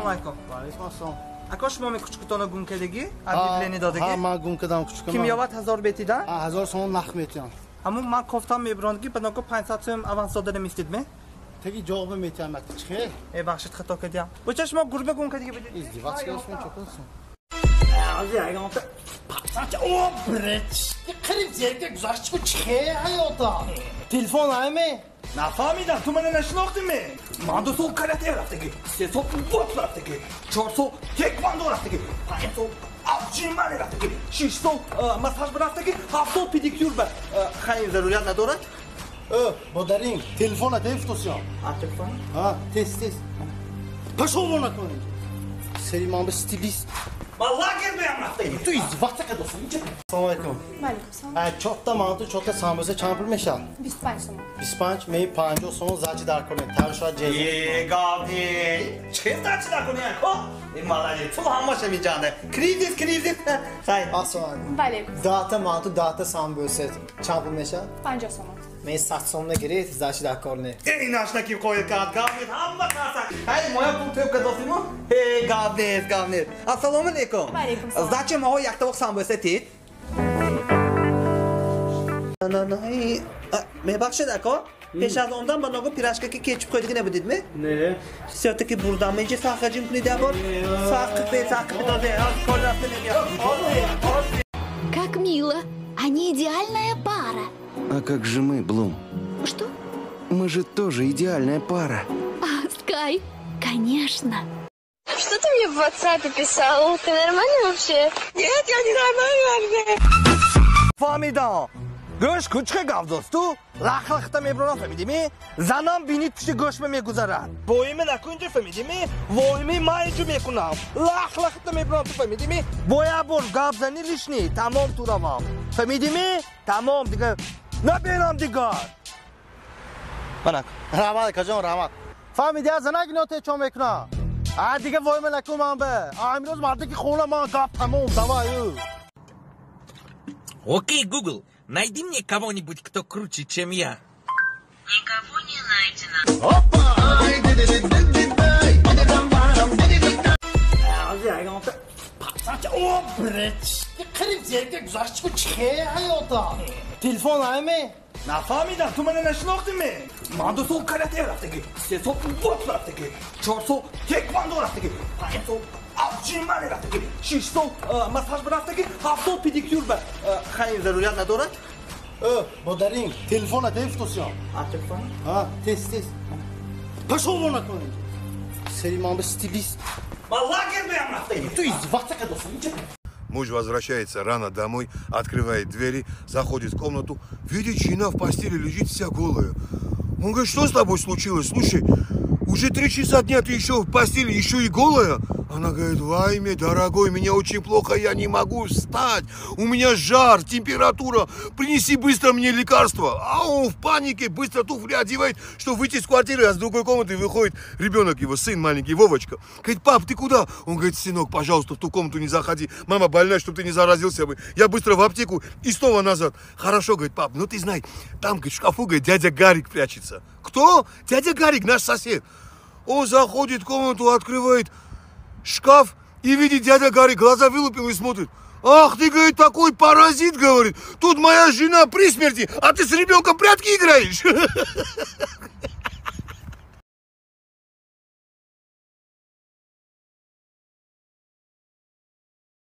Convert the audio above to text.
Assalomu alaykum. Va alaykum assalom. Aka shuma kuchukutona gumkadagi adiblarni dodagi. Ha, men gumkadan kuchukam. Kimyovat 1000 betidan. Ha, 1000 so'm naqd metiyon. Ama men koftam mebrondagi banaqa 500 so'm avans so'dadim istedimi? Tegi javobi metiyamakda chiqay. Baxshit xato qildim. Bo'cha shuma gurbe gumkadagi bedi. İzdivacga olsun çok olsun. Hozir ayonta. Patsacha o brech. Qirib yerga guzashchi chiqay hayota. Telefon aymi? Nafahmidim, tu mana nashnoqdimi? Mando sol karate rafdagi, se sol boks rafdagi, chor sol taekwondo rafdagi, panch sol abjimar rafdagi, shish sol massaj rafdagi, hafta sol pedikyur va xayr zaruriyat nadorat. Bodaring, telefona tez tutsun. Telefon? Ha, tez. Пошел вон от меня. Selim abi stilist. Vallahi gelmeyem rafdagi. Tu izdivacga qadasın. Assalomu alaykum. Alaykum. Ha, cho'tta mantu, cho'tta sambusa champur meshal. 25 so'm. 25 mey 50 so'm zachi dar ko'ring. Tag'isha jezi. Gavdi. Cheftachi da kuni ko? Malade, tu hammasha mijanda. Krizis. Say. Assalomu alaykum. Alaykum. Data mantu, data sambusa champur meshal. 50 so'm. Men 60 so'mga giret, zachi dar ko'ring. Ey nashnaki qo'yilgan Gavdi hamma narsa. Hay, moya pul to'pga dosimo? Hey, Gavdi. Assalomu alaykum. Alaykum assalom. Zachim ho yakta vaqt sambusa tit. Nay. Me baxshid aka. Pesh az ondan banaqa pirashkaga kechib qo'ydigina bu dedimi? Ne? Все-таки buradan mence sahacım kuni da bor. Saqib dode. Qo'llabdi nega. Как мило. Они идеальная пара. А как же мы, Блум? Что? Мы же тоже идеальная пара. Скай, конечно. Что ты мне в WhatsApp писал? Ты нормальный вообще? Нет, я не нормальный. Фамида. Go'sht kuchga gavdostu. Laxlaxta mebrona famidimi? Zanam bini tushdi go'shtma meguzarad. Bo'yimi nakunja famidimi? Voyimi mayju mekunam. Laxlaxta mebrona famidimi? Bo'ya bor gavzani lishni. Tamom turavam. Famidimi? Tamom diga. Naberam diga. Banak. Rahmat kajon rahmat. Fahmidiya zanag note chom ekna. А دیگه وای ملکو من به امروز مرده که خونه من گپ تموم давай. Окей, Google, найди мне кого-нибудь, кто круче, чем я. Никого не найдено. Hozir ayonta. Patsacha o brech. Qirib yerga guzashchi chiqay hayota. Telefon aymi? Nafahmidim, tu mana nashnoqdimi? Mando sol karate rafdagi, se sol boks rafdagi, chor sol taekwondo rafdagi, panch sol abjimar rafdagi, shish sol massaj rafdagi, hafta sol pedikyur va xayr zaruriyat nadorat. Bodaring, telefona tez tutsun. Telefon? Ha, tez. Пошел вон от меня. Selim abi stilist. Vallahi gelmeyem rafdagi. Tu izdivacga qadasın. Муж возвращается рано домой, открывает двери, заходит в комнату, видит, жена в постели лежит вся голая. Он говорит, что с тобой случилось? Слушай, уже 3 часа дня ты еще в постели, еще и голая? Она говорит, Вайме, дорогой, меня очень плохо, я не могу встать, у меня жар, температура, принеси быстро мне лекарство. А он в панике быстро туфли одевает, чтобы выйти из квартиры, а с другой комнаты выходит ребенок, его сын маленький, Вовочка. Говорит, пап, ты куда? Он говорит, сынок, пожалуйста, в ту комнату не заходи, мама больная, чтобы ты не заразился бы. Я быстро в аптеку и снова назад. Хорошо, говорит, пап, ну ты знай, там, говорит, в шкафу, говорит, дядя Гарик прячется. Кто? Дядя Гарик, наш сосед. Он заходит в комнату, открывает шкаф и видит, дядя Гарик глаза вылупил и смотрит. Ах, ты, говорит, такой паразит, говорит. Тут моя жена при смерти, а ты с ребенком прятки играешь.